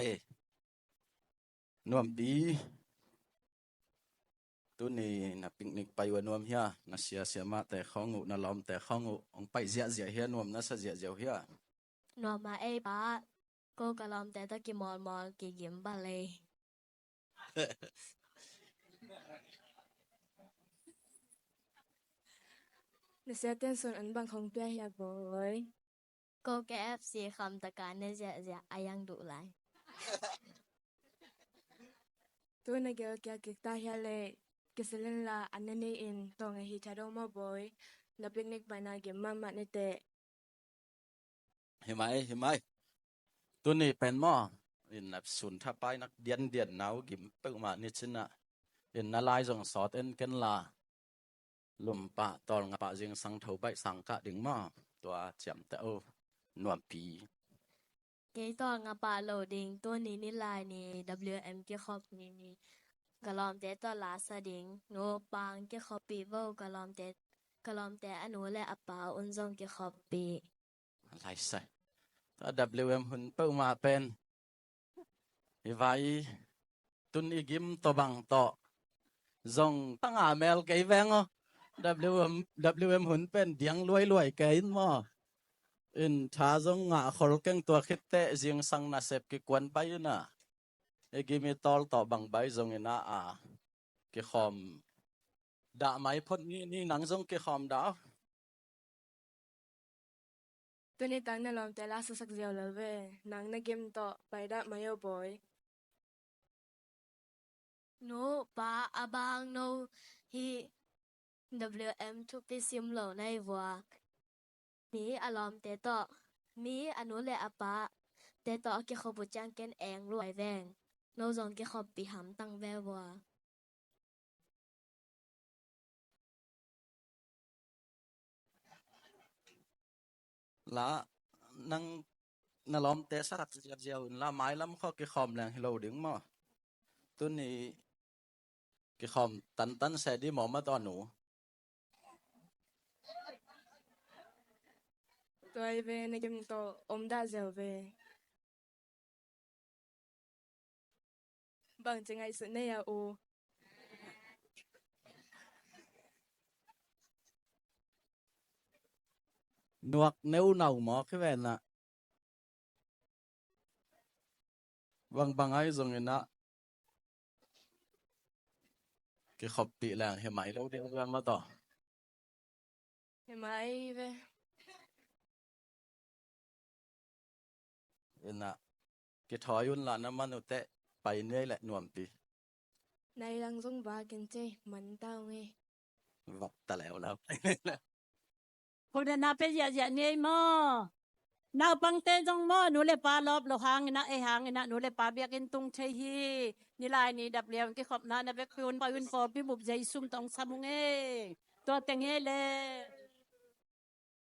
ເອີ ນວມດີ. ຕູນີ້ນະປິກນິກໄປວະນວມເຮຍ ນະເຊຍເຊຍມະແຕ່ຂອງຫູ ນະລອມແຕ່ຂອງຫູ ອອງໄປເຊຍເຊຍເຮຍ ນວມນະສະເຊຍເຊຍເຮຍ. ນວມມາເອປາ ໂກກະລອມແຕ່ຕະກິມອນມອນກິກິມບາເລ. ນະເຊຍເຕັ້ນສົນອັນບັງຂອງເປີຍເຮຍໂບຍ. ໂກແກແອັບຊີຄຳຕະການເນເຈຍອາຍັງດຸຫຼາຍ. ຕູນະເກວເກຍກິກຕາເຮຍເລ ເກເຊເລນລາ ອັນເນເນອິນ ໂຕງເອຮີທາໂດມອໂບຍ ນະປິກນິກໄປນາເກມມາມະເນເຕ. ເຮໄມ ເຮໄມ ຕູນີ້ເປັນໝໍ ອິນນັບສູນທະປາຍນັກດຽນດຽນນາວກິມເປິກມານິຊິນະ ອິນນາລາຍຊົງສອດເອັນເກັນລາ ລຸມປະຕອນງະປະຈິງສັງເທົາໃບສັງກະດິງມາ ຕົວຈຽມແຕ່ໂອ ນວມປີ. ເກຕອນງະປະໂລດິງ ຕົວນີ້ນິລາຍນີ ດັບເບິນເອັມ ເກຄອບນີ ກະລອມແຕຕອນລາສະດິງ ໂນປາງ ເກຄອບປີໂວ ກະລອມແຕ ກະລອມແຕອະນູແລອະປາ ອຸນຊົງ ເກຄອບປີ. ໄລ່ໃສ່ ຖ້າດັບເບິນເອັມຮຸນເປີມາເປັນ ອີໄວ ຕຸນອີກິມໂຕບັງໂຕ ຊົງຕັ້ງອາແມວໄກແວງອໍ ດັບເບິນເອັມ ດັບເບິນເອັມຮຸນເປັນດຽງລວຍລວຍໄກມໍ ອິນທາຊົງງາຄົນເກັ່ງຕົວຄິດເຕະ ຊິງສັງນາເຊັບກິກວນໄປນະ ເອກິມອີຕອລໂຕບັງໄບຊົງອີນາອາ ກິຄອມ ດາໄມພົດນີ້ ນີ້ນັງຊົງກິຄອມດາ ຕຸນອີຕັງນະລອມແຕລາສະສັກເຈວລະເວ ນັງນະກິມໂຕໄປດາໄມໂອໂບຍ. ໂນປາອາບາງໂນຮີ ດັບເບິນເອັມທຸກທີ່ຊິມໂລໃນວັວ ມີອາລອມແຕໂຕ ມີອານູແລອາປາ ແຕໂຕເກໂຄບູຈາງເກັນແອງລວຍແວງ ໂນຊົງເກໂຄປີຫຳຕັງແວວັວ. ລະນັງນະລອມເຕະສະລັກຈຽວລະໄມ້ລຳຂໍກິຄອມແລງຮີໂລດຶງມໍ ຕຸນນີ້ກິຄອມຕັນຕັນແຊດີມໍມາຕອນໜູ ຕົວໄອເວນະກິມໂຕອົມດາເຈວເວ ບາງຈະໄງສຸເນຍໂອ ນວກເນວເນົາໝໍຄືແວ່ນນະ ບາງບາງໄອຊົງເອນນະ ກິຄອບປີແລງເຮໄມໂລເດເວມາໂຕ ເຮໄມເວ ເອີນະ ກິທອຍຢຸນລານະມະນຸເຕະ ໄປເນຍແລະນວມປີ ໃນລັງຊົງບາເກັນເຈ ມັນເຕົ້າເງ ວັກຕະແຫຼວແລ້ວ ພວກນັ້ນນະເປັນຢະຢະເນຍໝໍ ນາວປັງເຕຈົງໝໍ ໜູເລປາລອບໂລຫາງນະ ເອຫາງນະ ໜູເລປາບຽກອິນຕຸງໄທຮີ ນິລາຍນີດັບລຽວ ກິຄອບນານະເບກປິວນປາອື່ນພໍ ປິບຸບໃຈຊຸມຕອງຊາມຸງເອ ຕົວແຕງເຮເລ.